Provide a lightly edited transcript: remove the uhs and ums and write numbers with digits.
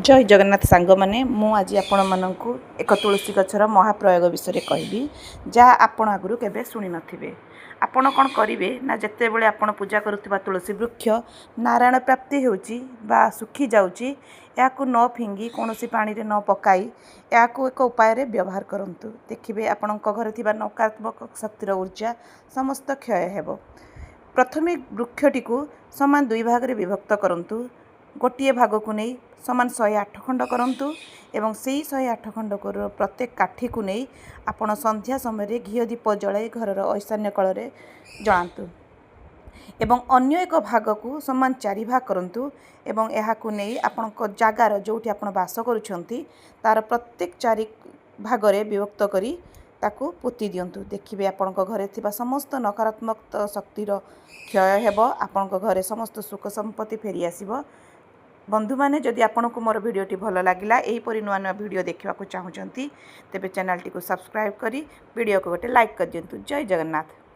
ଜୟ ଜଗନ୍ନାଥ ସାଙ୍ଗମାନେ, ମୁଁ ଆଜି ଆପଣମାନଙ୍କୁ ଏକ ତୁଳସୀ ଗଛର ମହାପ୍ରୟୋଗ ବିଷୟରେ କହିବି, ଯାହା ଆପଣ ଆଗରୁ କେବେ ଶୁଣିନଥିବେ। ଆପଣ କ'ଣ କରିବେ ନା, ଯେତେବେଳେ ଆପଣ ପୂଜା କରୁଥିବା ତୁଳସୀ ବୃକ୍ଷ ନାରାୟଣ ପ୍ରାପ୍ତି ହେଉଛି ବା ଶୁଖି ଯାଉଛି, ଏହାକୁ ନ ଫିଙ୍ଗି, କୌଣସି ପାଣିରେ ନ ପକାଇ ଏହାକୁ ଏକ ଉପାୟରେ ବ୍ୟବହାର କରନ୍ତୁ। ଦେଖିବେ, ଆପଣଙ୍କ ଘରେ ଥିବା ନକାରାତ୍ମକ ଶକ୍ତିର ଉର୍ଜା ସମସ୍ତ କ୍ଷୟ ହେବ। ପ୍ରଥମେ ବୃକ୍ଷଟିକୁ ସମାନ ଦୁଇ ଭାଗରେ ବିଭକ୍ତ କରନ୍ତୁ। ଗୋଟିଏ ଭାଗକୁ ନେଇ ସମାନ 108 ଖଣ୍ଡ କରନ୍ତୁ ଏବଂ ସେଇ 108 ଖଣ୍ଡକର ପ୍ରତ୍ୟେକ କାଠିକୁ ନେଇ ଆପଣ ସନ୍ଧ୍ୟା ସମୟରେ ଘିଅ ଦୀପ ଜଳାଇ ଘରର ଐଶାନ୍ୟ କୋଣରେ ଜଳାନ୍ତୁ ଏବଂ ଅନ୍ୟ ଏକ ଭାଗକୁ ସମାନ ଚାରି ଭାଗ କରନ୍ତୁ ଏବଂ ଏହାକୁ ନେଇ ଆପଣଙ୍କ ଜାଗାର, ଯେଉଁଠି ଆପଣ ବାସ କରୁଛନ୍ତି, ତା'ର ପ୍ରତ୍ୟେକ ଚାରି ଭାଗରେ ବିଭକ୍ତ କରି ତାକୁ ପୋତି ଦିଅନ୍ତୁ। ଦେଖିବେ, ଆପଣଙ୍କ ଘରେ ଥିବା ସମସ୍ତ ନକାରାତ୍ମକ ଶକ୍ତିର କ୍ଷୟ ହେବ, ଆପଣଙ୍କ ଘରେ ସମସ୍ତ ସୁଖ ସମ୍ପତ୍ତି ଫେରି ଆସିବ। ବନ୍ଧୁମାନେ, ଯଦି ଆପଣଙ୍କୁ ମୋର ଭିଡ଼ିଓଟି ଭଲ ଲାଗିଲା, ଏହିପରି ନୂଆ ନୂଆ ଭିଡ଼ିଓ ଦେଖିବାକୁ ଚାହୁଁଛନ୍ତି, ତେବେ ଚ୍ୟାନେଲଟିକୁ ସବସ୍କ୍ରାଇବ୍ କରି ଭିଡ଼ିଓକୁ ଗୋଟେ ଲାଇକ୍ କରିଦିଅନ୍ତୁ। ଜୟ ଜଗନ୍ନାଥ।